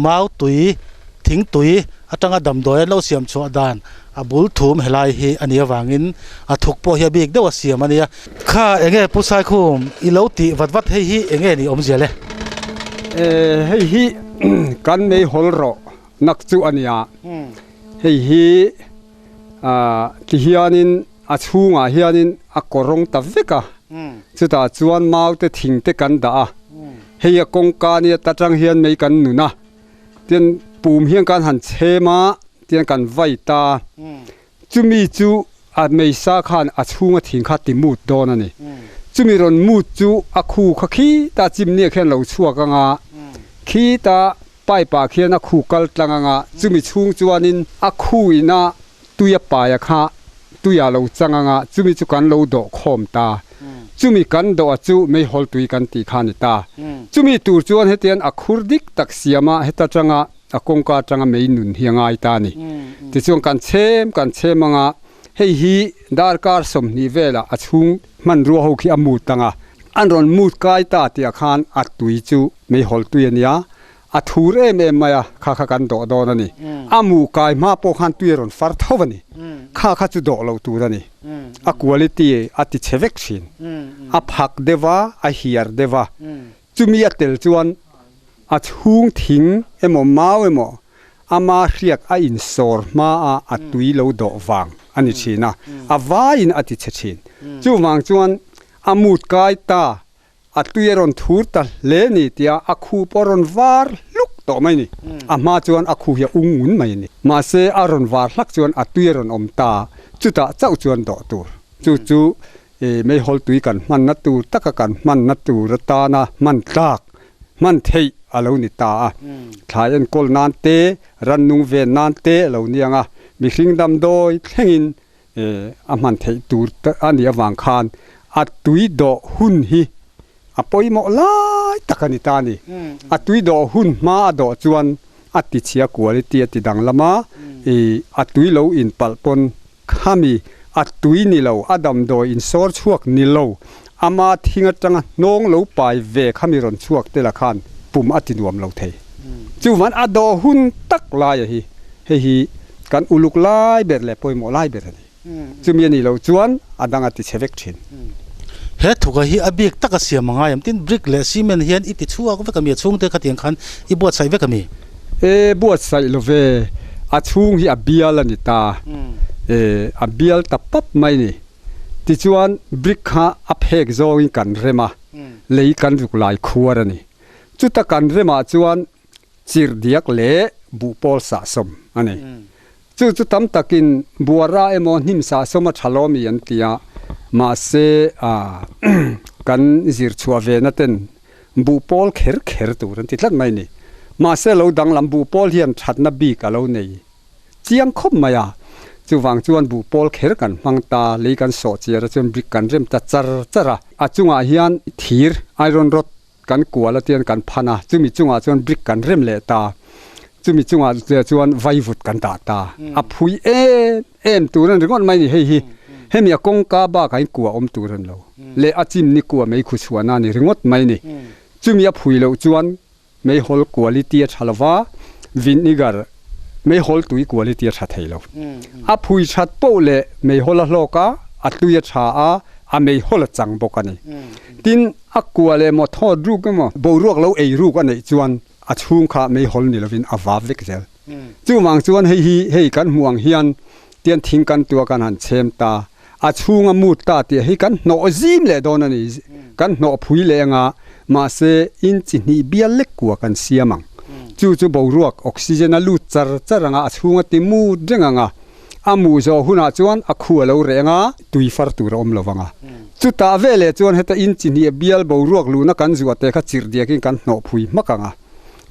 Mau tui, thing tui atanga damdawi an lo siam chhuah dan a bul thum helai hi a nih avangin a thuk pawh hi a bik deuh a siam a nia. Kha enge Pu Saikhum i lo tih vat vat hei hi enge ni awmzia le? Hei hi kan meihawl rawh nak chu a nia. Hei hi ti hianin a chhungah hianin a kawrawng ta vek a, chutah chuan maute thing te kan dah a, hei a kawngka nia ta tang hian mei kan nun a, tian pum hian kan han chhem a, tian kan vai ta, chumi chu a meisa khan a chhunga thing kha ti mut dawn a ni, chumi rawn mut chu a khu kha khita chimni ah khian lo chhuak ang a, khita pipe ah khian a khu kal tlang ang a, chumi chhung chuanin a khu ina tui a paia kha tui ah lo chang ang a, chumi chu kan lo dawh khawm ta. Chumi kan dawh a chu meihawl tui kan tih kha a ni ta. Chumi tur chuan hetian a khur dik tak siam a, heta tanga a kawngka atanga mei nun hi a ngai ta a ni. Tichuan kan chhem kan chhem ang a, hei hi darkar 20 velah a chhung hmanrua ho khi a mut ang a, an rawn mut kai ta tih ah khan a tui chu meihawl tui a nia, A thur em em mai a, kha kha kan dawh dawn a ni. A mu kai hma pawh khan tui a rawn far tho a ni. Kha kha chu dawh lo tur a ni. A quality a ti chhe vek thin. A phak deuh a, a hiar deuh a. Chumi a tel chuan a chhung thing emaw mau emaw ama hriak a insawr hma a a tui lo dawh vang a ni thin a, a vaiin a ti chhe thin. Chuvang chuan a mut kai ta A tui a rawn thur ta hle ni tia a khu pawh a rawn var hluk tawh mai ni. A hma chuan a khu hi a ung ngun mai a ni. Mahse a rawn var hlak chuan a tui a rawn awm ta, chutah chauh chuan dawh tur. Chu chu meihawl tui kan hmanna tur taka kan hmanna tur atana hman tlak, hman theih a lo ni ta a. Thlai enkawl nan te, rannung ven nan te a lo ni ang a, mihring damdawi thlengin A hman theih tur a nih avang khan a tui dawh hun hi a pawimawh lai tak a ni ta a ni. A tui dawh hun hma a dawh chuan a tichhia quality a ti danglam a, a tui lo inpalh pawn khami a tui ni lo, a damdawi insawr chhuak ni lo, ama thing atanga hnawng lo pai ve khami rawn chhuak te la khan pum a ti nuam lo thei. Chuvan a dawh hun tak laia hi Hei hi kan uluk lai ber leh pawimawh lai ber a ni. Chumi a nih loh chuan a dang a ti chhe vek thin. He thuka hi a bik taka siam a ngai em? Tin, brick leh cement hian i ti chhuak vek a mi? A chhungte khatiang khan i buatsaih vek a mi? E, buatsaih lo ve. A chhung hi a bial a ni ta. E, a bial ta pap mai ni. Tichuan, brick kha a phek zawngin kan rem a, lei kan ruk lai khuar a ni. Chuta kan remah chuan Chirh diak leh buh pawl sahsawm a ni. Chu chu tam takin buara emaw hnim sahsawm a tha lawmi an ti a, mahse kan zir chhuah ve na ten buh pawl kher kher tur an ti tlat mai a ni. Mahse lo danglam buh pawl hian thatna bik a lo nei chiang khawp mai a, chuvang chuan buh pawl kher kan hmang ta, lei kan sawh chiar a chuan brick kan rem ta char char a, a chungah hian thir, iron rod, Kan kual a tian kan phan a, chumi chungah chuan brick kan rem leh ta, chumi chungah chuan vaivut kan dah ta, a phui em em tur a ni ringawt mai ni hei hi, hemi a kawngka bakah hian kua awm tur a ni lo, leh a chim ni kua mei khu chhuahna a ni ringawt mai ni, chumi a phui loh chuan meihawl quality a tha lova, vinegar meihawl tui quality a tha thei lo, a phui that poh leh meihawl a hlawk a, a tui a tha a, a meihawl a chang bawk a ni. Tin, a kual emaw thawt ruk emaw boruak lo ei ruk a neih chuan a chhung kha meihawl ni lovin a vap vek zel. Chuvang chuan hei hi hei kan hmuh ang hian tian thing kan tua kan han chhem ta, a chhunga mut ta tih hi kan hnawh zim leh dawn a ni, kan hnawh phui leh anga mahse in chi hnih bial lek kua kan siam ang. Chu chu boruak oxygen a lut char char anga a chhunga ti mut reng anga A mu zawh hunah chuan a khu a lo reng a, tui far tur a awm lo vang a. Chutah veleh chuan heta in chi hnih bial boruak luhna kan zuah te kha chirh diakin kan hnawh phui hmak ang a.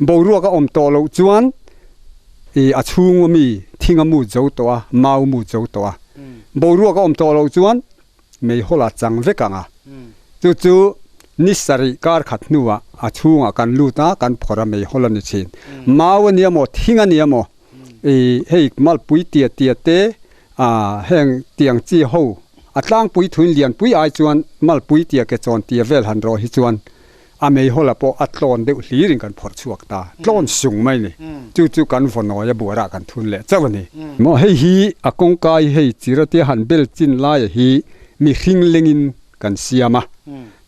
Boruak a awm tawh loh chuan i a chhung ami thing a mut zo tawh a, mau mut zo tawh a. Boruak a awm tawh loh chuan meihawl a chang vek ang a. Chu chu ni sarih kar khat hnuah a chhungah kan lut a, kan phawrh a meihawl a ni thin. Mau a nia maw, thing a nia maw, I hei malpui tia tia te ah heng tiang chi ho a tlangpui thuin lianpui ai chuan malpui tia ke chawn tia vel han rawh hi chuan A meihawl a pawh a tlawn deuh hlirin kan phawrh chhuak ta, tlawn sung mai ni. Chu chu kan vawnawi a buarah kan thun leh chauh a ni. Maw hei hi a kawngka hi hei chiratia han bel chin laia hi mihring lengin kan siam a,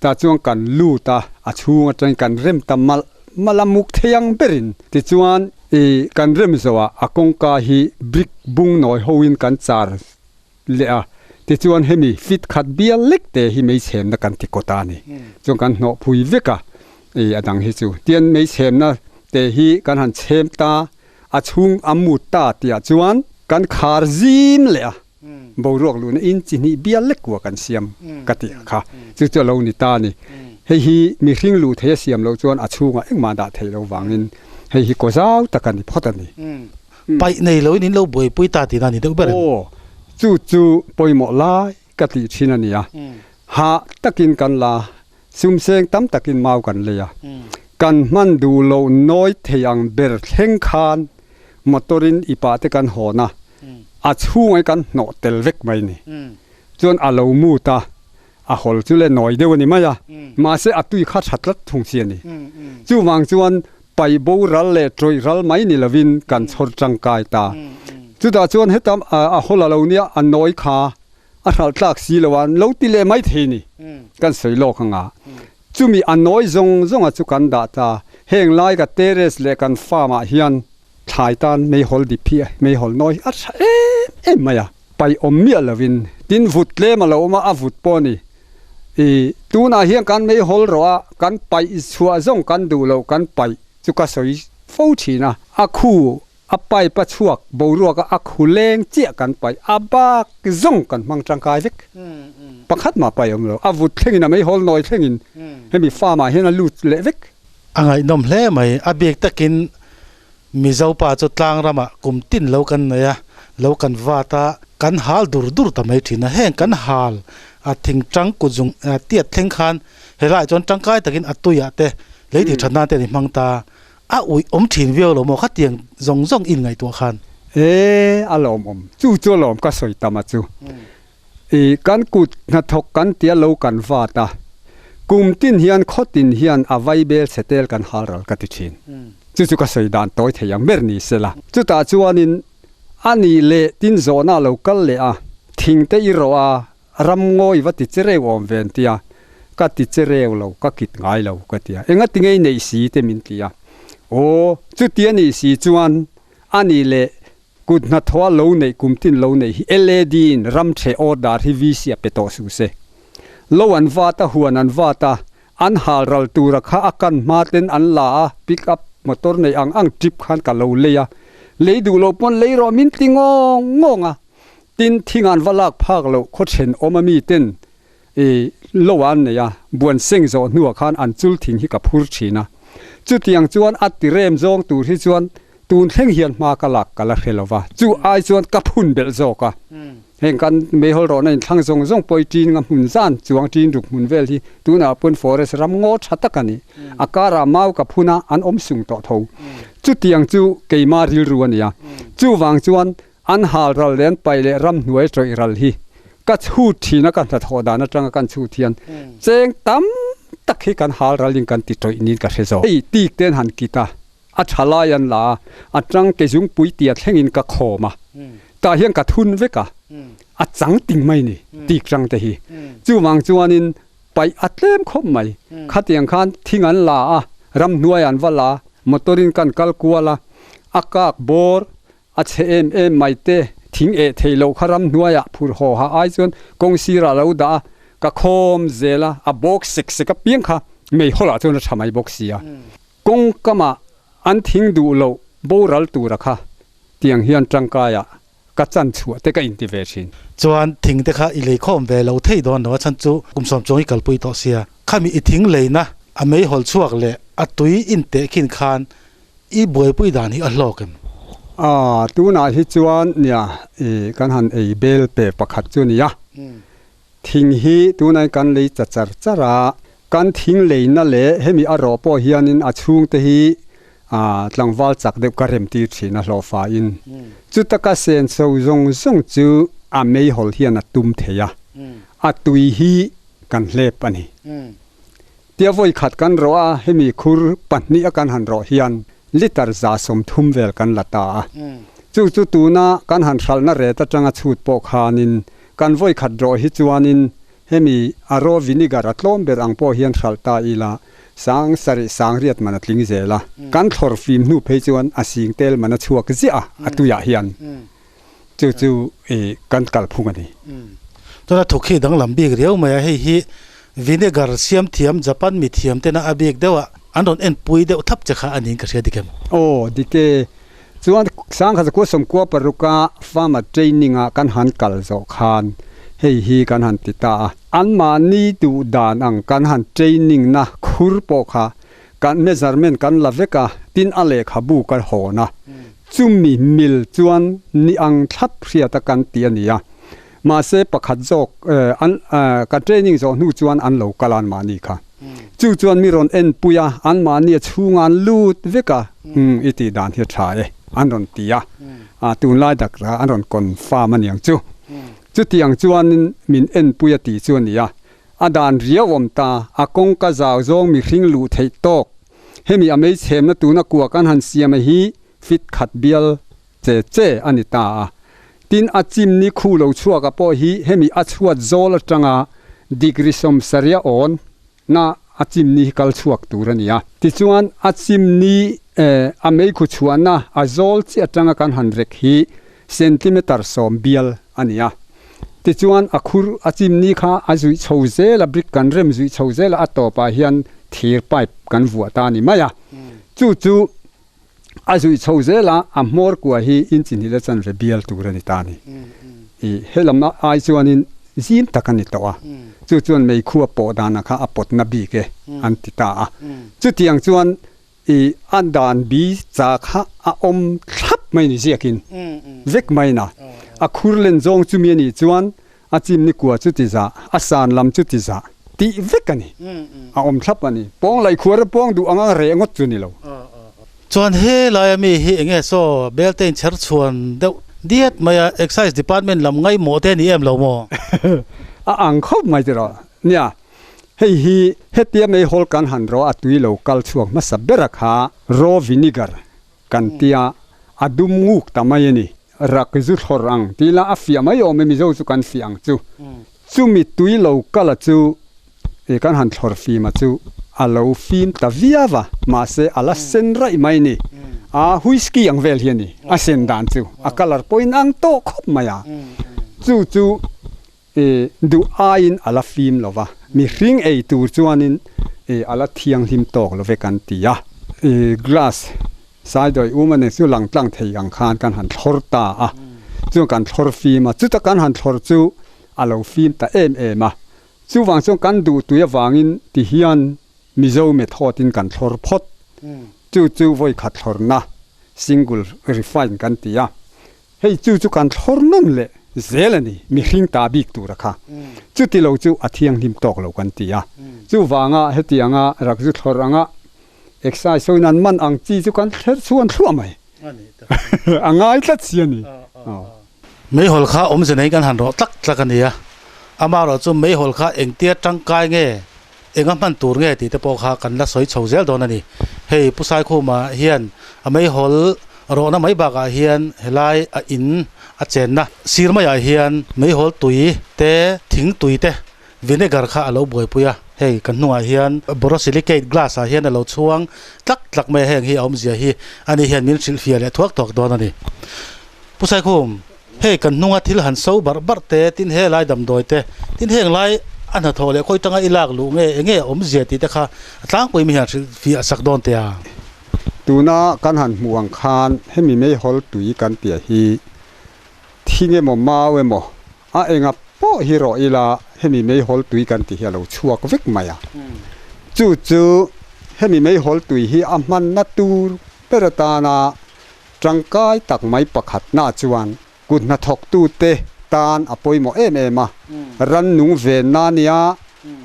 tah chuan kan lut a, a chhung atangin kan rem ta malh malh a muk thei ang berin. Tichuan i kan rem zawhah a kawngka hi brick bung nawi hoin kan char leh a, tichuan hemi fit khat bial lek te hi meichhemna kan ti kawt a ni. Chuan kan hnawh phui vek a, i a dang hi chu. Tian meichhemna te hi kan han chhem ta, a chhung a mut ta tihah chuan kan khar zim leh a, boruak luhna in chi hnih bial lek kua kan siam ka tih kha. Chu chu a lo ni ta a ni. Hei hi mihring luh thei a siam loh chuan a chhungah engmah dah theih loh vangin hei hi kaw zau tak a ni phawt a ni. Paih nei loin in lo buaipui ta tihna a ni deuh ber em? Aw, chu chu pawimawh lai ka tih thin a nia. Hah takin kan la, sumseng tam takin mau kan lei a. Kan hman duh loh nawi thei ang ber thleng khan motor-in i pahte kan hawn a, a chhungai kan hnawh tel vek mai ni. Chuan a lo mut a, a hawl chu le nawi deuh a ni mai a, mahse a tui kha tha tlat thung chi a ni. Chuvang chuan pai bo ral leh tawih ral mai ni lovin kan chhawr tangkai ta. Chutah chuan heta a hawl a lo nia, a nawi kha a hralh tlak si lo a, lo ti leh mai thei ni kan sawi lawk ang a. Chumi a nawi zawng zawnga chu kan dah ta. Heng lai ka terrace leh kan farm ah hian thlai tan meihawl dip hi meihawl nawi a tha em em mai a. Paih awm miah lovin tin vut tlem a lo awm a, a vut pawh a ni. I tunah hian kan meihawl rawh a, kan paih chhuah zawng kan duh loh kan paih chu ka sawi fo thin a. A khu a pipe a chhuak boruak a, a khu leng chiah kan paih, a bak zawng kan hmang tangkai vek. Pakhat mah paih awm lo, a vut thlengin a meihawl nawi thlengin hemi farm ah hian a lut leh vek. A ngaihnawm hle mai, a bik takin Mizo pa chu tlang ramah kum tin lo kan nei a, lo kan vat a, kan hal dur dur ta mai thin a. Heng kan hal a thingtang kutzung tiat thleng khan helaiah chuan tangkai takin a tuiah te lei tih that nan te an inhmang ta a, uih awm thin viau lo maw khatiang zawng zawng in ngaihtuah khan. E, a lawmawm. Chu chu a lawm ka sawi tam a chu. I kan kut hnathawk kan tia lo kan vat a, kum tin hian khaw tin hian a vaibel chhe tel kan hal ral ka ti thin. Chu chu ka sawi dan tawi thei ang ber ni sela. Chutah chuanin a nih leh tin zawhna a lo kal leh a, thing te i rawh a, ram ngawi va ti che reu awm ve an tia, ka ti che reu lo, ka kit ngai lo ka tia. Engati ngei neih si te min ti a. Aw, chuti a nih si chuan a nih leh Kut hnathawh a lo neih kum tin lo neih hi LAD in ram ṭheh order hi VC a pe tawh suh se. Lo an vat a, huan an vat a, an hal ral tura kha a kan hma ten an la a, pick up motor neih ang ang trip khan ka lo lei a, lei duh loh pawn lei rawh min ti ngawng ngawng a, tin thing an va lak phak loh khaw ṭhenawm a mi ten i lo an nei a, buan seng zawh hnuah khan an chul thing hi ka phur ṭhin a, chutiang chuan a ti rem zawng tur hi chuan Tun thleng hian hma ka lak ka la hre lo va, chu ai chuan ka phun belh zawk a. Heng kan meihawl rawhna inthlang zawng zawng pawh i ṭin nga hmun zan chuang ṭin ruk hmun vel hi tunah pawn forest ram ngaw ṭha tak a ni. A karah mau ka phun a, an awm sung tawh tho. Chutiang chu keima rilru a ni a. Chuvang chuan an hal ral leh an paih leh ramhnuai tawih ral hi ka chhut thin a, ka hnathawh dan atanga kan chhut hian cheng tam tak hi kan hal ralin kan ti tawih niin ka hre zawk. Hei tik te an han kit a. A tha lai an la a, a tang ke zungpui tia thlengin ka khawm a, tah hian ka thun vek a, a chang ting mai ni tik tang te hi. Chuvang chuanin paih a tlem khawp mai. Khatiang khan thing an la a, ramhnuai an va la, motor in kan kal kual a, a kak bawr a chhe em em mai te, thing eh theih loh kha ramhnuaiah phur haw ha ai chuan kawng sirah lo dah a, ka khawm zel a, a bawk sek sek apiang kha meihawlah chuan a tha mai bawk si a. Kawngkamah an thing duh loh boral tura kha tiang hian tangkaiah ka chan chhuah te ka inti ve thin. Chuan thing te kha i lei khawm ve lo thei dawn lo a chhan chu kum sawm chuang i kalpui tawh sia. Khami i thing leina a meihawl chhuak leh a tui inteh khin khan i buaipui dan hi a hlawk em? A, tunah hi chuan nia i kan han ei bel pe pakhat chu nia. Thing hi tunai kan lei cha char char a, kan thing leina leh hemi a rawh pawh hianin a chhungte hi tlangval chak deuh ka rem tir thin a hlawhfain. Chuta ka senso zawng zawng chu a meihawl hian a tum thei a, a tui hi kan hlep a ni. Tia vawi khat kan rawh a, hemi khur pahnih a kan han rawh hian litre 130 vel kan la ta a. Chu chu tuna kan han hralhna ret atanga chhut pawh khanin kan vawi khat rawh hi chuanin hemi a raw vinegar a tlawm ber ang pawh hian hralh ta ila sang sarih sang riat man a tling zel a. Kan thlawr fim hnu phei chuan a sing tel man a chhuak ziah a, a tuiah hian. Chu chu i kan kalphung a ni. Chuan a thuk hi danglam bik riau mai a, hei hi vinegar siam thiam Japan mi thiam tena a bik deuh a an rawn en pui deuh thap che kha a niin ka hria dik em? Aw dik e. Chuan sangkhat zakua sawmkua paruka farmer training a kan han kal zawh khan hei hi kan han ti ta a. Anmahni duh dan ang kan han training na khur pawh kha Kan measurement kan la vek a, tin a lehkhabu ka hawn a, chumi mil chuan ni ang thlap hriat a kan ti a ni a. Mahse pakhat zawk an ka training zawh hnu chuan an lo kal a anmahni kha. Chu chuan mi rawn enpui a, anmahni a chhunga an lut vek a, umm i tih dan hi a tha e an rawn ti a, tunlai dakra an rawn confirm a niang chu. Chutiang chuanin min enpui a tih chu a ni a, A dan riau awm ta, a kawngka zau zawng mihring luh theih tawk. Hemi a mei chhemna tuna kua kan han siam a hi fit khat bial che che a ni ta a. Tin, a chimni khu lo chhuaka pawh hi hemi a chhuat zawl atanga degree sawmsarih a awn na a chimni hi kal chhuak tur a ni a. Tichuan, a chimni a meikhu chhuahna a zawl chi atanga kan han rek hi centimeter 10 bial a ni a. Tichuan a khur a chimni kha a zuih chho zel a, brick kan rem zuih chho zel a, a tawpah hian thir pipe kan vuah ta a ni mai a. Chu chu a zuih chho zel a, a hmawr kua hi inch hnih leh chanve bial tur a ni ta a ni. I helam ai chuanin zim tak a ni tawh a, chu chuan meikhu a pawh danah kha a pawtna bik e an ti ta a. Chutiang chuan I a dan bi cha kha a awm thlap mai ni ziakin vek mai na. A khur len zawng chumi a nih chuan a chim ni kua chu ti zah, a san lam chu ti zah tih vek a ni. A awm thlap a ni. Pawng laih khuar a pawng duh anga reh ngawt chu ni lo. Chuan he laia mi hi enge saw belte in chher chhuan deuh diat mai a, Excise Department lam ngaihmawh te a ni em lo maw? A ang khawp mai tiraw. Nia, Hei hi hetia meihawl kan han rawh a tui lo kal chhuak hmasa ber a kha raw vinegar kan tia a dum nguk ta mai a ni. Rak zu thlawr ang tih la a fiah mai awm e Mizo chu kan fiah ang chu. Chumi tui lo kal a chu i kan han thlawr fim a chu a lo fim ta viau a mahse a la sen raih mai ni. A whisky ang vel hi a ni a sen dan chu a colour pawh in ang tawh khawp mai a. Chu chu I duh aiin a la fim lo va, mihring ei tur chuanin i a la thianghlim tawk lo ve kan ti a. I glass saidawi um a nen chu lang tlang thei ang khan kan han thlawr ta a, chuan kan thlawr fim a, chuta kan han thlawr chu a lo fim ta em em a. Chuvang chuan kan duh tui avangin ti hian Mizo method in kan thlawr phawt, chu chu vawi khat thlawrna single refine kan ti a. Hei chu chu kan thlawr nawn leh zel a ni, mihring ta bik tura kha. Chuti lo chu a thianghlim tawk lo kan ti a. Chuvanga hetianga rakzu thlawr anga exercise sawi nan man ang chi chu kan thler chhuan thluah mai. A ngai tlat si a ni. Meihawl kha awmze nei kan han rawh tlak tlak a ni a, amaherawhchu meihawl kha engtia tangkai nge Enga hman tur nge tih te pawh kha kan la sawi chho zel dawn a ni. Hei Pu Saikhuma hian a meihawl rawhna mai bakah hian helai a in a chenna sir maiah hian meihawl tui te thing tui te vinegar kha a lo buaipui a. Hei kan hnungah hian borosilicate glass ah hian a lo chhuang tlak tlak mai a, heng hi a awmzia hi ani hian min hrilhfiah leh thuak thuak dawn a ni. Pu Saikhum. Hei kan hnunga thil han so barh barh te, tin helai damdawi te, tin heng lai a hnathawh leh khawi tanga i lak luh nge enge a awmzia tih te kha a tlangpui mi hian hrilh fiah sak dawn teh a. Tuna kan han hmuh ang khan hemi meihawl tui kan piah hi thing emaw mau emaw a enga pawh hi rawh ila hemi meihawl tui kan tih hi a lo chhuak vek mai a. Chu chu hemi meihawl tui hi a hmanna tur ber atana Tangkai tak mai pakhatna chuan kut hnathawktute tan a pawimawh em em a, rannung venna a nia,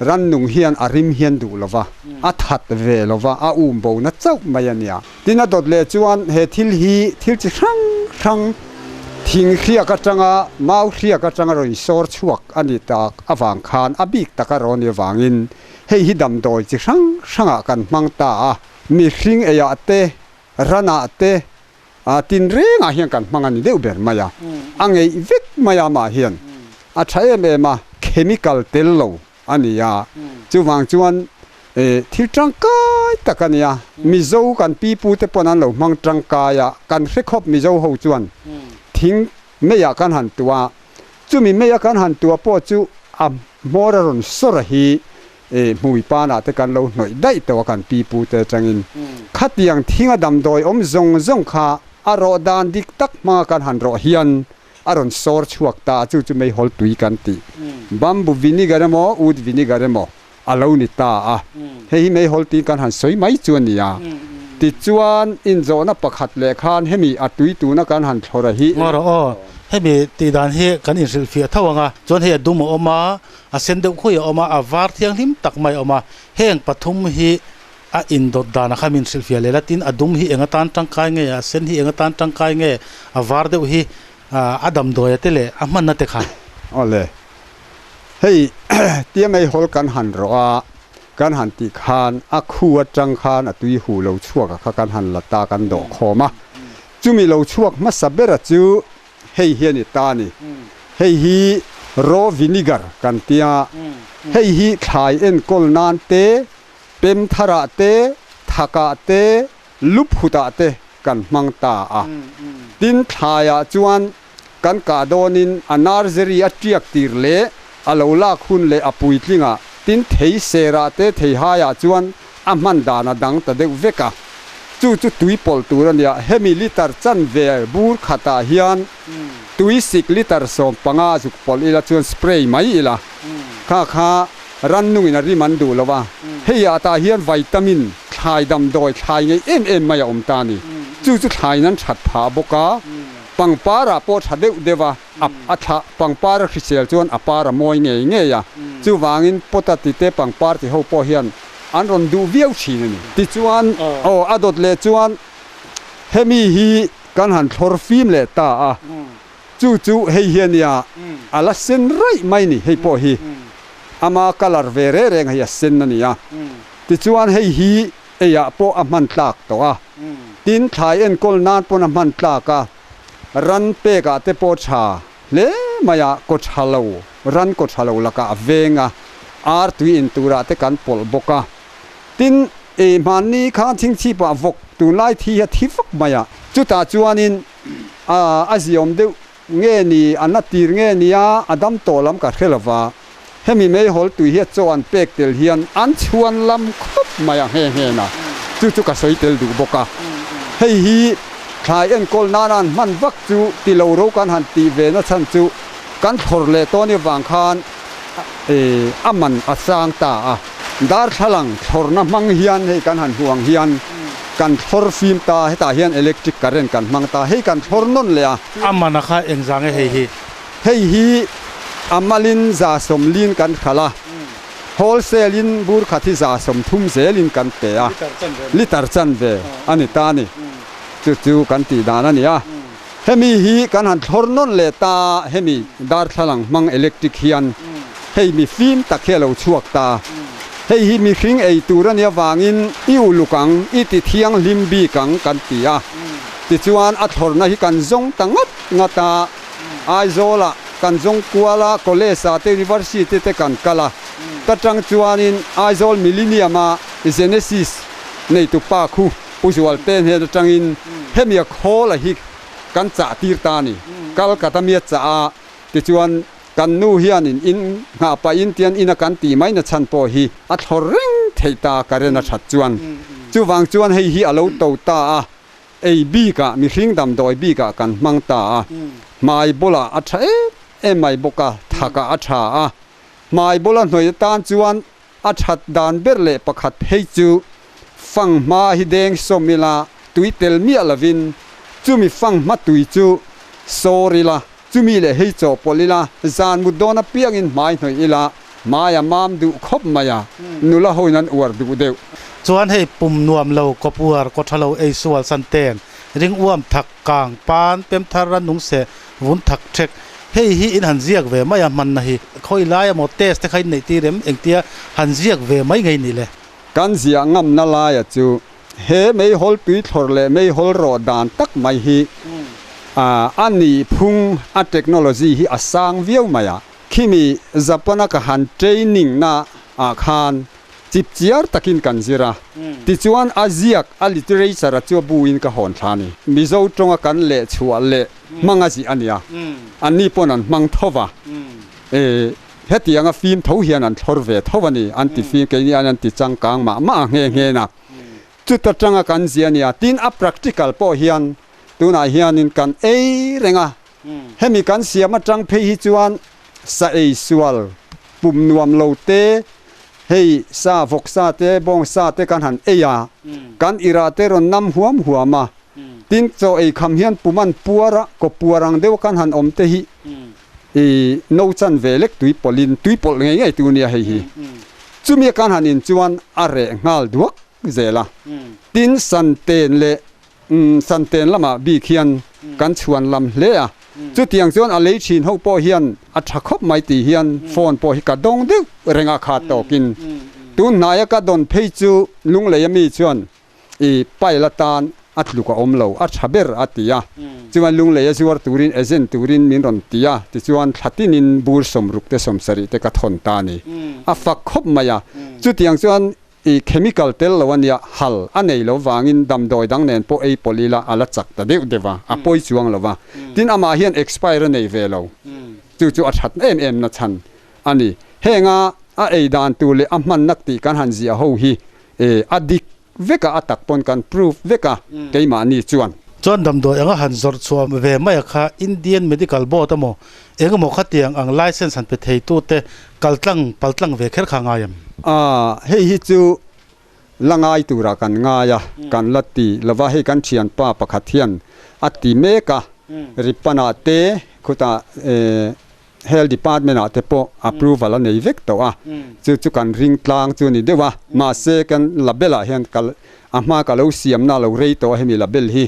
rannung hian a rim hian duh lo va, a that ve lo va, a um bona chauh mai a nia. Tin a dawt leh chuan he thil hi thil chi hrang hrang thing hriak atanga mau hriak atanga rawn sawr chhuak a ni tak avang khan a bik taka rawn ni avangin. Hei hi damdawi chi hrang hrangah kan hmang ta a, mihring eiah te, ranah te, a tin rengah hian kan hmang a ni deuh ber mai a. A ngeih vek mai a amah hian a tha em em a, chemical tel lo a ni a, chuvang chuan thil tangkai tak a ni a, Mizo kan pipu te pawn an lo hmang tangkai a, kan hre khawp Mizo ho chuan thing meiah kan han tuah a, chumi meia kan han tuah pawh chu a hmawr a rawn sawr a hi hmui panah te kan lo hnawih daih tawh a kan pipu te atangin khatiang thinga damdawi awm zawng zawng kha a rawh dan dik tak hmanga kan han rawh hian a rawn sawr chhuak ta a, chu chu meihawl tui kan tih. Bamboo vinegar emaw wood vinegar emaw a lo ni ta a, hei hi meihawl tui kan han sawi mai chu a ni a. Tichuan, inzawhna pakhat leh khan hemi a tui tuna kan han thlawr a hi. Ngaw rawh aw, hemi tih dan hi kan inhrilhfiah tho ang a, chuan hei a dum a awm a, a sen deuh khuai a awm a, a var thianghlim tak mai a awm a, heng pathum hi A indawt danah khan min hrilhfiah leh la, tin a dum hi eng atan tangkai nge, a sen hi eng atan tangkai nge, a var deuh hi a damdawi a te leh a hmanna te kha. Awle, hei tia meihawl kan han rawh a, kan han tih khan a khu atang khan a tui hu lo chhuak a kha kan han la ta kan dawh khawm a, chumi lo chhuak hmasa bera chu hei hi a ni ta a ni. Hei hi raw vinegar kan tia, hei hi thlai enkawl nan te Pem tharah te, thakah te, luphutah te kan hmang ta a. Tin, thlaiah chuan kan kah dawnin a nursery a tiak tir leh a lo lak hun leh a puitlingah, tin thei serah te theihaiah chuan a hman dan a dang ta deuh vek a. Chu chu tui pawlh tur a nia. Hemi litre chanve bur khatah hian tui sik litre 15 zuk pawlh ila chuan spray mai ila. Kha kha Rannungin a rim an duh lo a, hei ah tah hian vitamin, thlai damdawi, thlai ngei em em mai a awm ta a ni. Chu chu thlaiin an that phah bawk a, pangpar ah pawh tha deuh deuh a, a thla pangpar a hrisel chuan a par a mawi ngei ngei a, chuvangin pot a tite pangpar ti ho pawh hian an rawn duh viau thin a ni. Tichuan aw a dawt leh chuan hemi hi kan han thlawr fim leh ta a. Chu chu hei hi a nia, a la sen raih mai ni hei pawh hi. Ama colour ve reng reng hei a sen a nia. Tichuan hei hi eiah pawh a hman tlak tawh a. Tin thlai enkawl nan pawn a hman tlak a, ran pekah te pawh tha hle mai a, kaw tha lo, ran kaw tha lo lakah a veng a, ar tui in turah te kan pawlh bawk a. Tin, ei hmanni khan chhingchhipah vawk tunlai thi hi a thi vak mai a, chutah chuanin A ziawm deuh nge ni, a na tir nge nia, a dam tawh lam ka hre lova. Hemi meihawl tui hi a chaw an pek tel hian an chhuan lam khawp mai a nghe nghe na, chu chu ka sawi tel duh bawk a. Hei hi thlai enkawl nana an hman vak chu ti lo ro kan han tih ve na chhan chu kan thlawr leh tawn avang khan a man a sang ta a. Darthlalang thlawrna hmang hian hei kan han hmuh ang hian kan thlawr fim ta, hetah hian electric current kan hmang ta, hei kan thlawr nawn leh a. A man a kha engzah nge hei hi? Hei hi a malin 140 kan hralh a, wholesale in bur khat hi 130 zelin kan pe a, litre chanve a ni ta a ni. Chu chu kan tih dan a ni a. Hemi hi kan han thlawr nawn leh ta a, hemi darthlalang hmang electric hian hei mi fim tak hi a lo chhuak ta. Hei hi mihring ei tur a nih avangin i uluk ang, i ti thianghlim bik ang kan ti a. Tichuan a thlawrna hi kan zawng ta ngat ngat a, Aizawlah kan zawng kual a, college ah te university te kan kal a. Ta tang chuanin Aizawl Millennium a Genesis neitu pa khu, Pu Zualte hnen atangin hemi a khawl a hi kan chah tir ta a ni. Kalkata mi a chah a, tichuan kan nu hianin in nghah pahin tian ina kan tih mai na chhan pawh hi a thlawr reng theih ta ka ren a that chuan. Chuvang chuan hei hi a lo to ta a, ei bikah mihring damdawi bikah kan hmang ta a, hmai bulah a tha em em mai bawk a, thakah a tha a, hmai bula hnawih atan chuan A that dan ber leh pakhat phei chu fanghma hi deng sawm ila tui tel miah lovin chumi fanghma tui chu sawr ila, chumi leh hei chawhpawlh ila, zan mut dawn apiangin hmai hnawih ila, hmai a mam duh khawp mai a, nula hoin an uar duh deuh. Chuan hei pum nuam lo, kawp uar, kaw tha lo, ei sual san ten, ring uam thak, kang, pan, pem thar, ran nung seh, vun thak thek, Hei hi in han ziak ve mai a hmanna hi khawi lai emaw test te kha in neih tir em engtia han ziak ve mai ngei ni le. Kan ziah ngamna laia chu he meihawl tuithlawr leh meihawl rawh dan tak mai hi a nihphung a technology hi a sang viau mai a. Khimi Japan-a ka han training na ah khan chipchiar takin kan zir a, tichuan a ziak a literature a chu a bu in ka hawn thla a ni. Mizo tawnga kan leh chhuah leh hmang a zih a nia, anni pawn an hmang tho va, e hetianga fim tho hian an thlawr ve tho a ni, an ti fim keini aiin an ti changkang mah mah a nghe nghe na. Chuta tanga kan zia a nia, tin a practical pawh hian tunah hianin kan ei reng a, hemi kan siam atang phei hi chuan sa ei sual pum nuam lo te, hei sa vawk sa te bawng sa te kan han ei a, kan irah te rawn nam huam huam a, Tin, chaw ei kham hian puman puar a, kaw puar ang deuh kan han awm te hi i no chan ve lek tui pawlhin tui pawlh ngei ngei tu nia hei hi. Chumi a kan han in chuan a reh nghal duak zel a. Tin, santen leh santen lamah bik hian kan chhuan lam hle a. Chutiang chuan a lei thin ho pawh hian a tha khawp mai tih hian phone pawh hi ka dawng deuh reng a kha tawkin. Tun hnaia ka dawn phei chu Lunglei ami chuan I pile atan a tluk a awm lo, a tha ber a ti a. Chuan lunglei a zuar turin agent turin min rawn ti a, tichuan thla tinin bur sawmruk te sawmsarih te ka thawn ta a ni. A fak khawp mai a. Chutiang chuan i chemical tel lo a nia, hal a nei lo vangin damdawi dang nen pawh ei pawlh ila a la chak ta deuh deuh a, a pawi chuang lo va. Tin amah hian expire a nei ve lo. Chu chu a that em em na chhan a ni. Henga a ei dan tur leh a hmannak tih kan han ziah ho hi E, a dik vek a, a tak pawn kan proof vek a, keimahni chuan. Chuan damdawi anga han zawrh chhuah ve mai a kha Indian Medical Board emaw engemaw khatiang ang license han pe theitute kaltlang paltlang ve kher kha ngai em? A, hei hi chu la ngai turah kan ngai a, kan la ti lova, hei kan thianpa pakhat hian a ti mek a, Ripana te khutah e, Health Department ah te pawh approval a nei vek tawh a, chu chu kan ring tlang chu a ni deuh a, mahse kan label ah hian ka a hma ka lo siamna a lo rei tawh a hemi label hi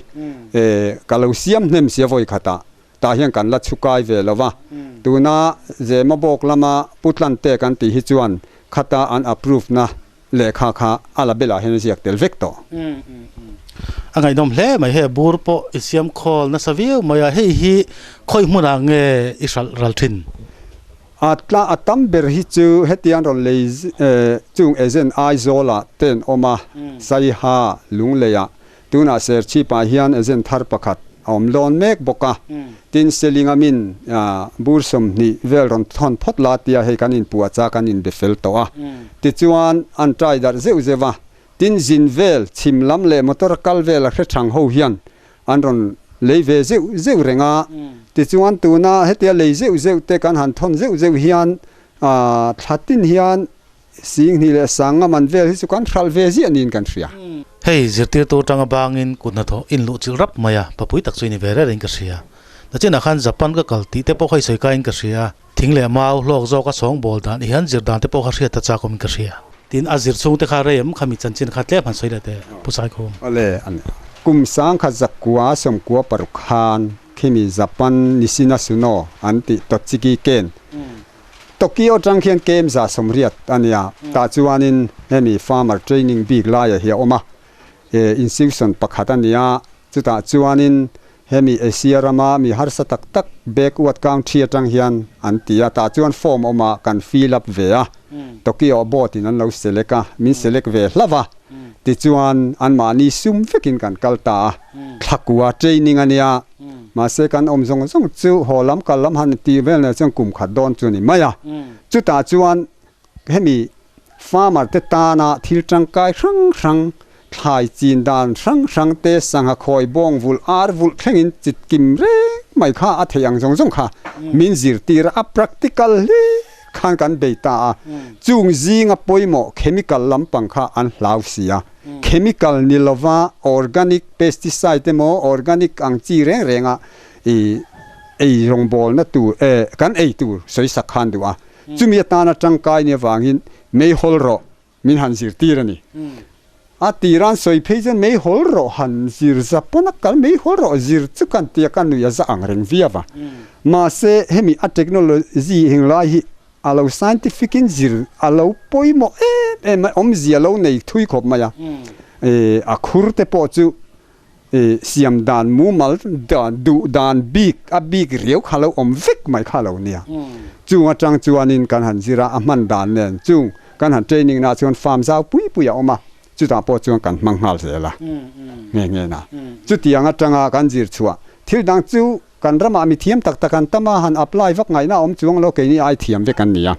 ka lo siam hnem sia vawi khat ah tah hian kan la chhukai ve lo va, tuna Zemabawk lama Putlante kan tih hi chuan khata an approve na Lehkha kha a label ah hian a ziak tel vek tawh. A ngaihnawm hle mai, hei bur pawh i siam khawl nasa viau mai a, hei hi khawi hmunah nge i hralh ral thin? A tla a tam ber hi chu hetiang rawn lei chung agent Aizawl ah te an awm a, Saiha, Lunglei ah Tunah Serchhip ah hian agent thar pakhat a awm lawn mek bawk a, tin Selinga min bur 20 vel rawn thawn phawt la tia hei kan inpuah cha kan inbe fel tawh a, tichuan an try darh zeuh zeuh a, tin zin vel chhim lam leh motor kal vel a hre thang ho hian an rawn lei ve zeuh zeuh reng a, tichuan tuna hetia lei zeuh zeuh te kan han thawn zeuh zeuh hian thla tin hian Sing hnih leh sang a man vel hi chu kan hralh ve ziah niin kan hria. Hei zirtirtu atanga bangin kut hnathawh in luh chilh rap mai a, papui tak chu i ni ve reng in ka hria. Nachinah khan Japan ka kal tih te pawh kha i sawi kaiin ka hria. Thing leh mau hlawk zawk a sawng bawl dan i hian zir dan te pawh kha hriat ta chak awmin ka hria. Tin, a zir chhung te kha rei em kha mi chanchin kha tlem han sawi leh teh Pu Saikhum. Awle, an kum sangkhat zakua sawmkua paruk khan khimi Japan Nishina Suno an tih Tochigi Ken Tokyo atang khian kem 180 a nia, tah chuanin hemi farmer training bik laia hi a awm a, institution pakhat a nia, chutah chuanin hemi Asia rama mi harsa tak tak backward country atang hian an ti a, tah chuan form awm a kan fill up ve a, Tokyo board in an lo select a, min select ve hlauh a, tichuan anmahni sum vekin kan kal ta a, thlakua training a nia. Mahse kan awm zawng zawng chu haw lam kal lam han tih vel nen chuan kum khat dawn chu a ni mai a. Chutah chuan hemi farmer te tana thil tangkai hrang hrang, thlai chin dan hrang hrang te, sangha khawi bawng vulh ar vulh thlengin chit kim reng mai kha a theih ang zawng zawng kha min zirtir a, a practical hle khan kan bei ta a. Chung zinga pawimawh chemical lampang kha an hlau si a. Chemical ni lova organic pesticide emaw organic ang chi reng renga i ei rawngbawlna tur eh kan ei tur sawi sak khan duh a. Chumi atana tangkai ni avangin meihawl rawh min han zirtir a ni. A tiran sawi phei chuan meihawl rawh han zir za pawn a kal meihawl rawh zir chu kan tia ka nuih a za ang reng viau a. Mahse hemi a technology heng lai hi a lo scientific in zir a lo pawimawh em em mai, awmzia lo nei thui khawp mai a. A khur te pawh chu siam dan mumal dan duh dan bik a bik riau kha lo awm vek mai kha lo nia. Chung atang chuanin kan han zir a, a hman dan nen chung kan han training na chuan farm zau pui pui a awm a, chutah pawh chuan kan hmang nghal zel a nghe nghe na. Chutiang atanga kan zir chhuah thil dang chu Kan ramah mi thiam tak tak an tam a, han apply vak ngaihna a awm chuang lo, keini ai thiam vek an ni a.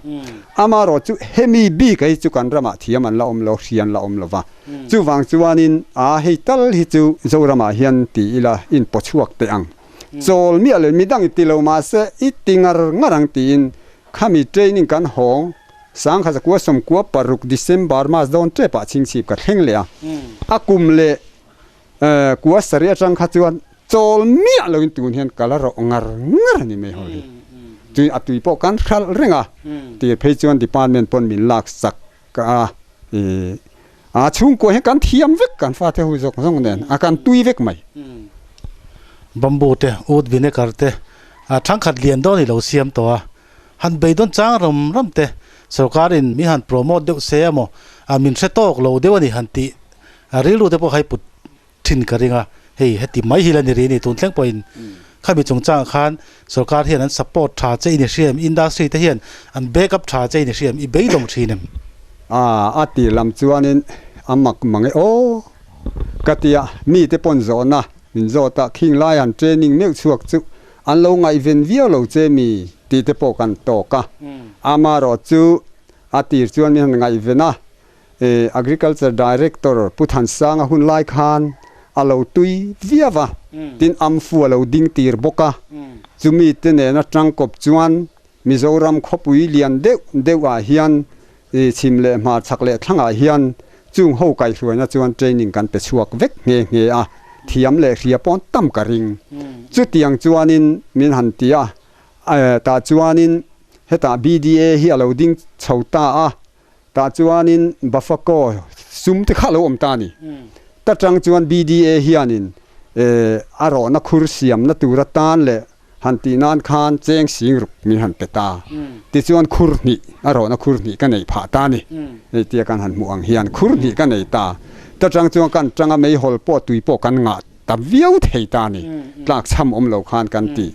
Amaherawh chu hemi bik hi chu kan ramah thiam an la awm lo, hria an la awm lo va. Chuvang chuanin a hei tal hi chu Zoramah hian ti ila inpaw chhuak teh ang. Chawl miah leh midang i ti lo mahse i ti ngar ngar ang tiin khami training kan hawng sangkhat zakua sawmkua paruk December mas dawn tepah chhingchhip ka thleng leh a. A kum leh Kua sarih atang kha chuan chawl miah loin tun hian ka la rawh ngar ngar a ni mai haw hi. Tui a tui pawh kan hralh reng a, tir phei chuan department pawn min lak sak a, a chhungkua hian kan thiam vek kan fate ho zawng zawng nen a kan tui vek mai. Bamboo te, oud vinegar te thangkhat lian dawn i lo siam tawh a, han beidawn chang ram ram te sorkarin min han promote deuh se emaw min hre tawk lo deuh a ni han tih A rilru te pawh kha i put thin ka ring a, hei heti mai hi la ni ri ni tun thleng pawhin khami chungchangah khan sorkar hian an support tha che in i hria em, industry te hian an back up tha che in i hria em, i beidawng thin em? A a ti lam chuanin a mak mang e aw ka ti a, mi te pawn zawhna min zawt a, khing lai han training meuh chhuak chu an lo ngaihven viau lo che mi tih te pawh kan tawk a, amaherawh chu a tir chuan min han ngaihven a, Agriculture Director Pu Thansanga hun lai khan a lo tui viau a, tin Amfu a lo ding tir bawk a. Chumi te nena tangkawp chuan Mizoram khawpui lian deuh deuh ah hian chhim leh hmarchhak leh thlangah hian chung ho kaihhruaina chuan training kan pe chhuak vek nghe nghe a, thiam leh hria pawn tam ka ring. Chutiang chuanin min han ti a, tah chuanin hetah BDA hi a lo ding chho ta a, Tah chuanin Bafako sum te kha a lo awm ta a ni. Ta tang chuan BDA hianin a rawhna khur siamna tur atan leh han tih nan khan cheng sing ruk min han pe ta. Tichuan khur hnih, a rawhna khur hnih ka neih phah ta a ni. Hei tia kan han hmuh ang hian khur hnih ka nei ta. Ta tang chuan kan tanga meihawl pawh tui pawh kan ngah ta viau thei ta a ni. Tlakchham awm lo khan kan ti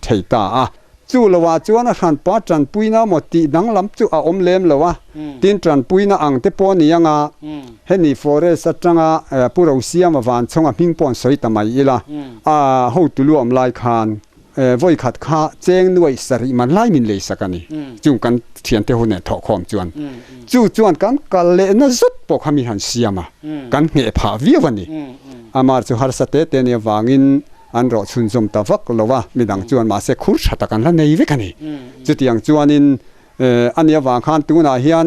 thei ta a. Chu loah chuan a hranpa tanpuina maw tih danglam chu a awm lem lo a, tin tanpuina ang te pawh a ni ang a, hemi forest atanga Pu Rosiama Vanchhawng a hming pawh an sawi ta mai ila, a hotu lu awm lai khan vawi khat kha cheng nuaih sarih man lai min lei sak a ni, chung kan thiante ho nen thawhkhawm chuan. Chu chuan kan kal lehna zut pawh kha mi han siam a, kan ngheh phah viau a ni. Amar chu harsa te te nia vangin An rawh chhunzawm ta vak lo a, midang chuan mahse khur tha tak an la nei vek a ni. Chutiang chuanin a nih avang khan tunah hian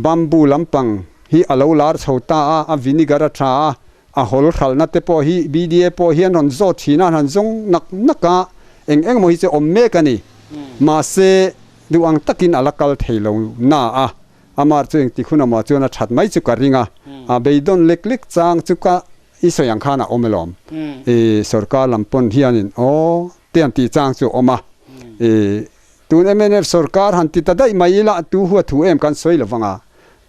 bamboo lampang hi a lo lar chho ta a, a vinegar a tha a, a hawl hralhna te pawh hi BDA pawh hian rawn zawt thin a, an han zawng nak nak a, eng eng emaw hi chu awm mek a ni. Mahse duh ang takin a la kal thei lo na a, amah chu engtik hun emaw chuan a that mai chu ka ring a, a beidawn lek lek chang chu ka I sawi ang khan a awm alawm. I sorkar lam pawn hianin aw te an tih chang chu a awm a. I tun mnf sorkar han ti ta daih mai ila tu hua thu em kan sawi lo vang a.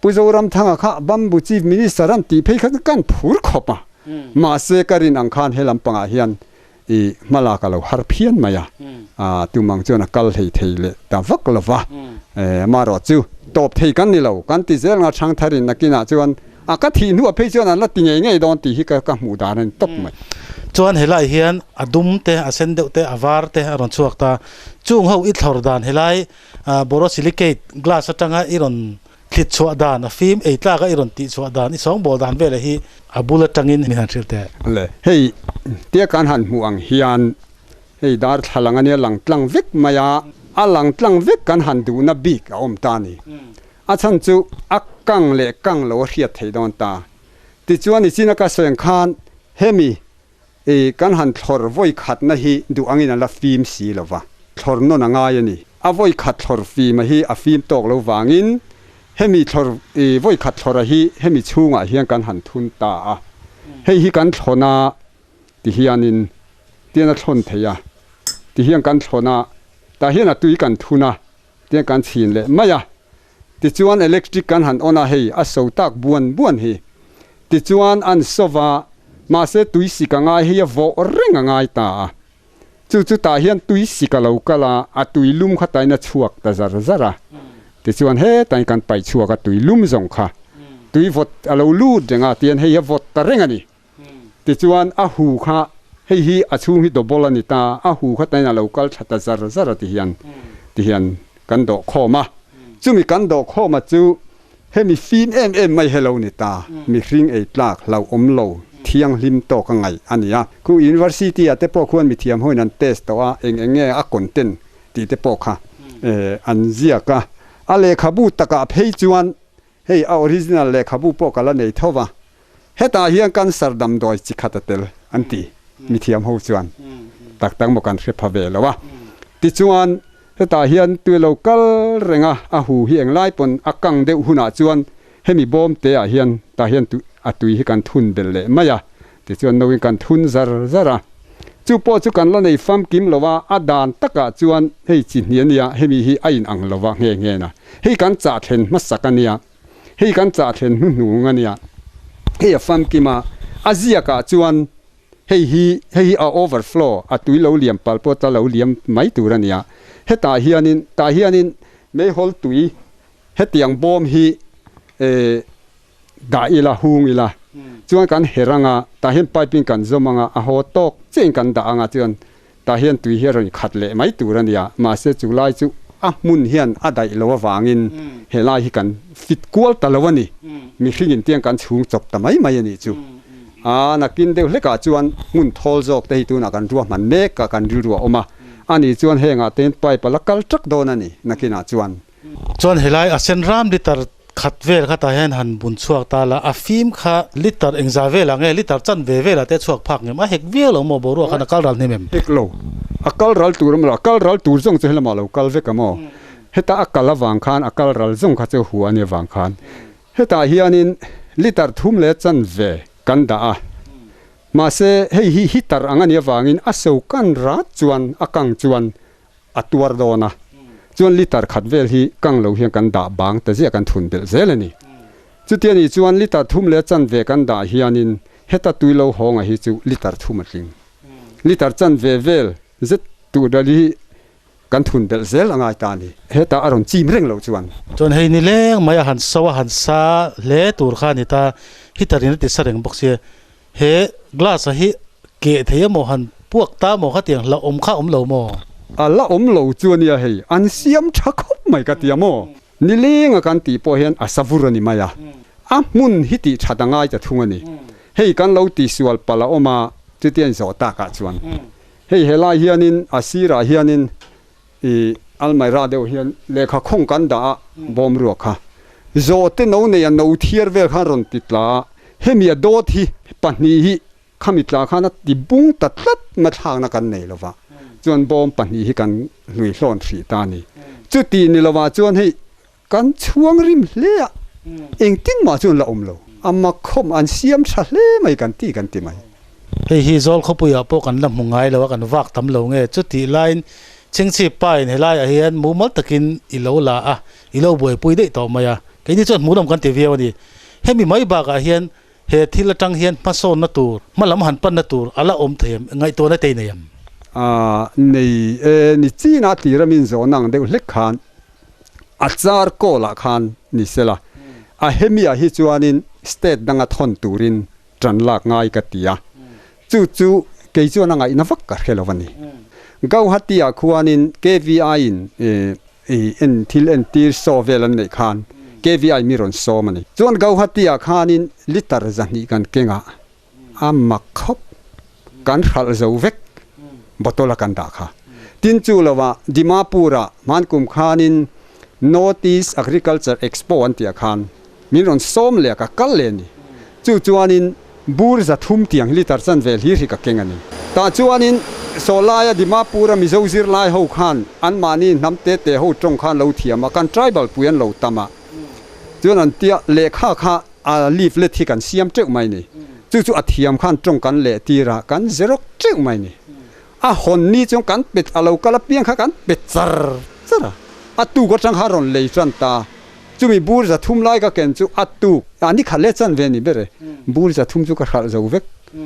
Pu Zoramthanga kha Bamboo Chief Minister an tih phei kha chu kan phur khawp a. Mahse ka rin ang khan he lampangah hian i hmalak a lo har phian mai a. Tumang chuan a kal hlei thei leh ta vak lo va. Amaherawh chu tawp thei kan ni lo. Kan ti zel nga Thangtharin nakinah chuan a ka thih hnuah phei chuan an la ti ngei ngei dawn tih hi ka hmuh dan a ni tawp mai. Chuan helai hian a dum te, a sen deuh te, a var te a rawn chhuak ta. Chung ho i thlawr dan helai borosilicate glass atanga i rawn Thlit chhuah dan, a fim ei tlak a i rawn tih chhuah dan, i sawngbawl dan velah hi a bul atangin min han hrilh teh. Le, hei tia kan han hmuh ang hian hei darthlalang ania lang tlang vek mai a, a lang tlang vek kan han duhna bik a awm ta a ni. A chhan chu a kang leh kang lo a hriat theih dawn ta. Tichuan i china ka sawi ang khan hemi I kan han thlawr vawi khatna hi duh angin a la fim si lo va, thlawr nawn a ngai a ni. A vawi khat thlawr fima hi a fim tawk lo vangin Hemi thlawr i vawi khat thlawra hi hemi chhungah hian kan han thun ta a, hei hi kan thlawn a ti hianin tian a thlawn thei a, ti hian kan thlawn a, tah hian a tui kan thun a, tian kan chhin leh mai a. Tichuan electric kan han on a hei a so tak buan buan hi. Tichuan an sova mahse tui sik a ngai hei a vawh reng a ngai ta a. Chu chu tah hian tui sik a lo kal a, a tui lum kha tain a chhuak ta zar zar a. Tichuan hetain kan paih chhuak a tui lum zawng kha tui vawt a lo lut reng a tihian hei a vawt ta reng a ni. Tichuan a hu kha hei hi a chhung hi dawbawl a ni ta, a hu kha tain a lo kal tha ta zar zar a tihian tihian kan dawh khawm a. Chumi kan dawh khawm a chu Hemi fim em em mai he lo ni ta, mihring ei tlak hlauhawm lo, thianghlim tawk a ngaih a ni a. Khu University ah te pawh khuan mithiam hoin an test tawh a, eng eng nge a content tih te pawh kha an ziak a. A lehkhabu takah phei chuan hei a original lehkhabu pawh ka la nei tho va, hetah hian cancer damdawi chi khat a tel an ti mithiam ho chuan tak tak maw kan hre pha ve lo a. Tichuan Hetah hian tui lo kal reng a, a hu hi englai pawn a kang deuh hunah chuan hemi bawm te ah hian tah hian a tui hi kan thun belh leh mai a, tichuan no in kan thun zar zar a. Chu pawh chu kan la nei famkim lo a, a dan takah chuan hei chi hnih a nia, hemi hi a in ang lo va nghe nghe na. Hei kan chah thlen hmasak a nia, hei kan chah thlen hnuhnung a nia. Hei a famkim a, a ziakah chuan Hei hi hei hi a overflow, a tui lo liam pal pawh ta lo liam mai tur a nia. Hetah hianin tah hianin meihawl tui hetiang bawm hi eh dah ila, hung ila chuan kan her anga tah hian pipe in kan zawm anga a haw tawk chiahin kan dah anga chuan tah hian tui hi a rawn khat leh mai tur a nia. Mahse chu lai chu a hmun hian a daih lo avangin helai hi kan fit kual ta lo a ni. Mihring in tiang kan chhung chawp ta mai mai a nih chu. A nakin deuh hlekah chuan hmun thawl zawk te hi tunah kan ruahman mek a, kan rilru a awm a, ani chuan hengah te hian pipe a la kal trak dawn a ni nakinah chuan. Chuan helai a sen ram liter khat vel kha tah hian han bun chhuak ta la, a fim kha liter engzah velah nge liter chan ve velah te a chhuak phak ngem, a hek viau lo maw boruak khan a kal ral hnem em? Hek lo, a kal ral tur a maw lo, a kal ral tur zawng chu helamah lo kal vek a maw, heta a kal avang khan a kal ral zawng kha chu hua a nih avang khan Hetah hianin liter thum leh chanve kan dah a, mahse hei hi heater ang a nih avangin a so kan rat chuan a kang chuan a tuar dawn a, chuan liter khat vel hi kang lo hian kan dah bang ta ziah kan thun belh zel a ni. Chuti a nih chuan liter thum leh chanve kan dah hianin heta tui lo hawnga hi chu liter thum a tling. Liter chanve vel zet tur dal hi Kan thun belh zel a ngai ta a ni. Hetah a rawn chim reng loh chuan. Chuan hei ni leng mai a han so a han sa hle tur kha a ni ta. Heater in a ti sa reng bawk sia. He glass a hi keh thei emaw han puak ta maw khatiang hla awm kha awm lo maw? A la awm lo chu a nia hei. An siam tha khawp mai ka ti a maw? Ni leng a kan tih pawh hian a sa vur a ni mai a. A hmun hi tih that a ngai ta thung a ni. Hei kan lo tihsual palh a awm a, chutia in zawh takah chuan. Hei helai hianin a sirah hianin ih almaira deuh hian lehkha khawng kan dah a bawm ruak kha. Zawhte no nei a no thiar vel khan rawn ti tla a, hemi a dawt hi pahnih hi khami tla khan a ti bung ta tlat mathlakna kan nei lova chuan bawm pahnih hi kan hlui hlawn hrih ta a ni. Chuti ni lovah chuan hei Kan chhuang rim hle a, engtin mah chuan la awm lo. A mak khawm an siam tha hle mai kan ti kan ti mai. Hei hi Zawl khawpuiah pawh kan la hmu ngai lo a, kan vak tam lo nge. Chutih laiin Chhingchhip pain helaiah hian mumal takin i lo la a, i lo buaipui daih tawh mai a. Keini chuan hmuhnawm kan ti viau a ni. Hemi mai bakah hian he thil atang hian hmasawnna tur, hmalam han panna tur a la awm thei em? Ngaihtuahna te i nei em? A nei e, ni chin a tir a min zawhna ang deuh hlek khan A char kawl ah khan ni sela, a hemi ah hi chuanin state danga thawn turin tan lak ngai ka ti a, chu chu kei chuan a ngaihna vak ka hre lo a ni. Gauhati ah khuanin KVI in en thil entir show vel an neih khan KVI mi rawn sawm a ni. Chuan Gauhati ah khanin liter zahnih kan keng a, a mak khawp kan hralh zo vek bottle a kan dah kha. Tin chu lovah Dimapur ah hmankum khanin North East Agriculture Expo an tih ah khan min rawn sawm leh a ka kal leh a ni. Chu chuanin bur za thum tiang litre chan vel hi hri ka keng a ni. Tah chuanin sawlaia Dimapur a Mizo zirlai ho khan anmahni hnam te te ho tawng khan lo thiam a, kan tribal pui an lo tam a. Chuan an tia lehkha kha a leaflet hi kan siam teuh mai ni. Chu chu a thiam khan tawng kan leh tir a, kan xerox teuh mai ni. A hawn ni chuan kan pe a lo kal apiang kha kan pe char char a, a tuk atang kha a rawn lei tan ta. Chumi bur za thum lai ka ken chu a tuk a ni khat leh chan ve ni ber e. Bur za thum chu ka hralh zo vek.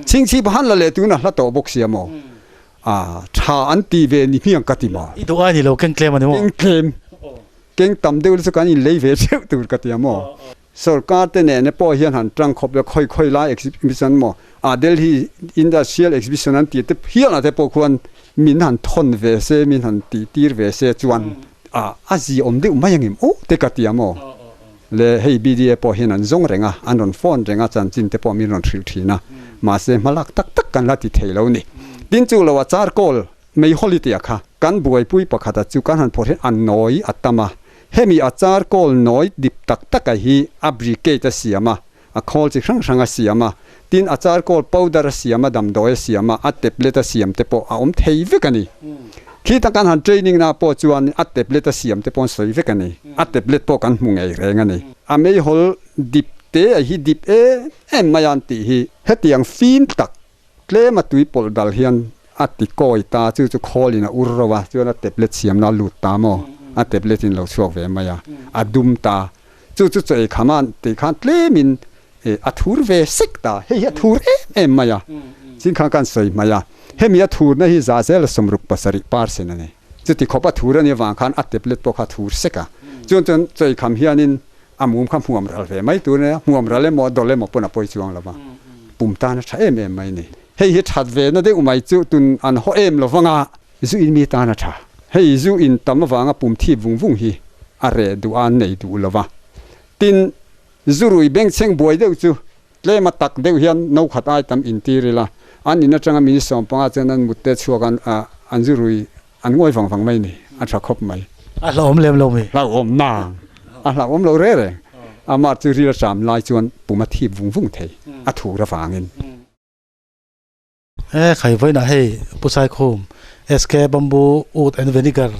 Chhingchhip han la leh tun a hla tawh bawk sia maw? A tha an ti ve ni hmiang ka ti maw? I duh ai ni lo keng tlem a ni maw? Keng tlem. Keng tam deuh chu kan inlei ve theuh tur ka ti a maw? Sorkar te nene pawh hian han tang khawp le khawi khawi lai exhibition maw ah Delhi Industrial Exhibition an tih te hial ah te pawh khuan min han thawn ve se min han tih tir ve se chuan ah a zi awm deuh mai angem aw te ka ti a maw le hei BDA pawh hian an zawng reng a an rawn phone reng a chanchin te pawh min rawn hrilh thin a mahse hmalak tak tak kan la ti thei lo ni tin chu lo a charcoal Meihawl i tia kha kan buaipui pakhata chu kan han phawrh hian a nawi a tam a, hemi a charcoal nawi dip tak taka hi a bricade a siam a, a khawl chi hrang hrang a siam a, tin a charcoal powder a siam a, damdawi a siam a, a tablet a siam te pawh a awm thei vek a ni. Khita kan han training na pawh chuan a tablet a siam te pawh an sawi vek a ni, a tablet pawh kan hmu ngei reng a ni. A meihawl dip te a hi dip em em mai a an tih hi hetiang fim tak Tlem a tui pawlh dal hian a ti kawi ta, chu chu khawl in a ur ro a, chuan a tablet siamna a lut ta maw, a tablet in lo chhuak ve mai a, a dum ta, chu chu chaw ei kham a tih khan tlem in a thur ve sek ta, hei hi a thur em em mai a, chin khan kan sawi hmai a, hemi a thurna hi za zel a 67 percent a ni, chuti khawp a thur a nih avang khan a tablet pawh kha a thur sek a, chuan chuan chaw ei kham hianin A mum kha hmuam ral ve mai tur nia, hmuam ral emaw dawlh emaw pawn a pawi chuang lo va, pum tan a tha em em mai ni. Hei hi that ve na deuh mai chu tun an haw em lo vanga zu in mi tan a tha. Hei zu in tam avanga pum thip vung vung hi a reh duh a, an nei duh lo va. Tin, zu rui bengchheng buai deuh chu tlem a tak deuh hian no khat ai tam intir ila, an in atanga min sawm panga chuan an mut te chhuak an an zu rui An ngawi vang vang mai ni, a tha khawp mai. A hlauhawm lem lo mi? Hlauhawm nang. A hlauhawm lo reng reng. Amah chu ril a ṭam lai chuan pum a thip vung vung thei, a thur avangin. E khai vawiinah hei Pu Saikhum, SK Bamboo Oat and Vinegar.